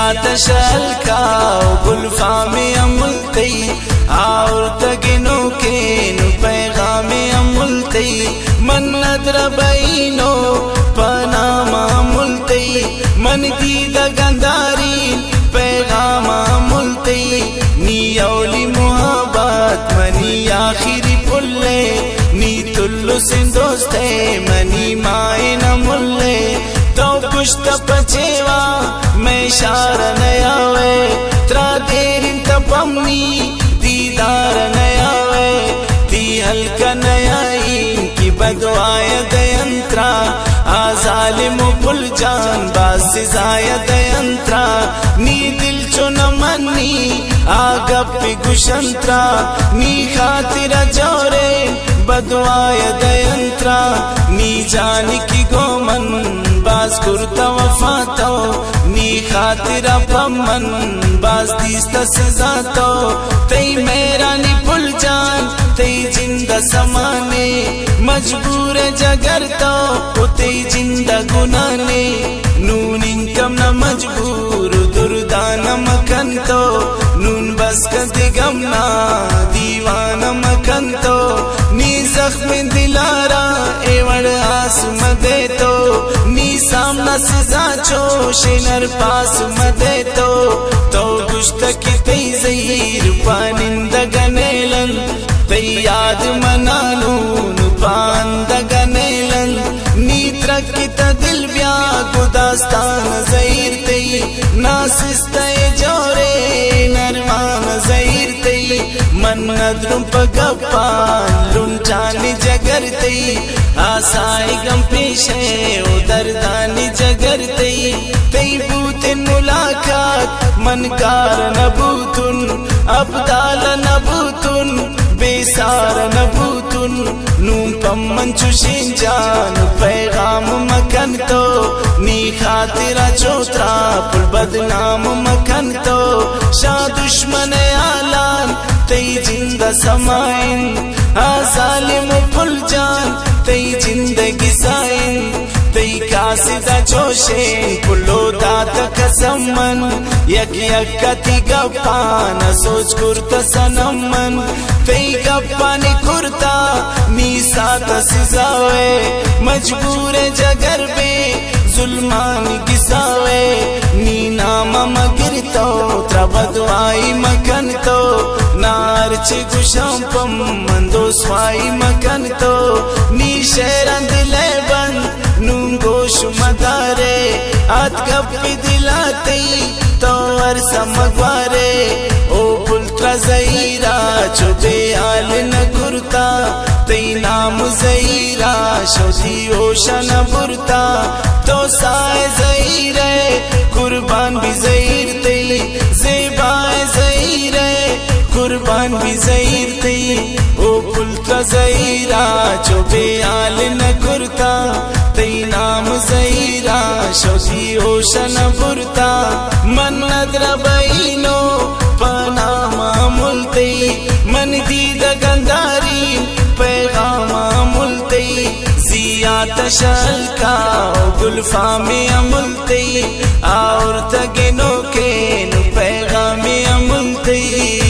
آتش ہلکا و گلفام امل تئی، آورتگ نوکیں پیغام امل تئی، من ندر بئینو پہ نام امل تئی، من دیدگ انداری پیغام امل تئی، نی اولی محبت منی آخری پلے، نی تلسیں دوستے منی مائن املے، تو گشت پچیوا میں شار نیاوے، ترا دیر انت پمنی دیدار نیاوے، تی ہلک نیائین کی بدوائے دینترا، آ ظالم و پل جان باز سزائے دینترا، نی دل چو نہ منی آ گپ گشنترا، نی خاطر جورے بدوائے دینترا، نی جان کی گو من باز کرتا وفا تو، نی خاطر پمن باز دیست سزا تو، تئی مہرانی پل جان، تئی جند سمانے، مجبور جگر تو، و تئی جند گنانے، نون انکم نہ مجبور دردان مکن تو، نون بس کدی غم نا دیوان مکن تو، نی زخم دلارا اے وڑ آس مدے تو، نی سامنا سزا چوش نر پاس مدے تو، تو گشت کہ تئی زہیر پانندگ نیلن، تئی یاد منا نون پاندگ نیلن، نی ترک تا دل بیا گداستان زہیر تئی، ناسست جورے نرمان زہیر تئی، من ندرم پہ گپان لنٹانی جگر تئی، آسائے گم پیشے و دردانی جگر تئی، تئی بوتن ملاقات من کار نہ بوتن، ابدال نہ بوتن، بے سار نہ بوتن، نون پمن چوشیں جان پیغام مکن تو، نی خاطرا چوترا پل بدنام مکن تو، شاہ دشمن آلان تئی جند سمائن، آ ظالم پل جان تئی جند گسائن، تئی قاصد چوشیں پلو دات قسم من، یک یک تی گپان سوچ کرت صنم من، تئی گپانی کرتا نی سات سزاوے، مجبور جگر بے ظلمانی گساوے، نی نام مگر تو ترا بدوائی مکن تو، نا ہرچی گشاں پم من دوسوائی مکن تو، نی شعران دلے بند نون گوش مدارے، آت گپ دلا تئی تو ارس مگوارے، او پل ترا زہیرا چو بے حال نہ کرتا، تئی نام زہیرا شودی ہوش نہ برتا، تو سائے زہیرے قربان بی زہیر تئی، زیبائے زہیرے قربان بی زہیر تئی، او پل ترا زہیرا چو بے حال نہ کرتا، تئی نام زہیرا شودی ہوش نہ برتا، من ندر بئینو پہ نام مل تئی، من دیدگ انداری پیغام مل تئی، زی آتش ہلکا گلفام مل تئی، آورتگ نوکیں پیغام مل تئی۔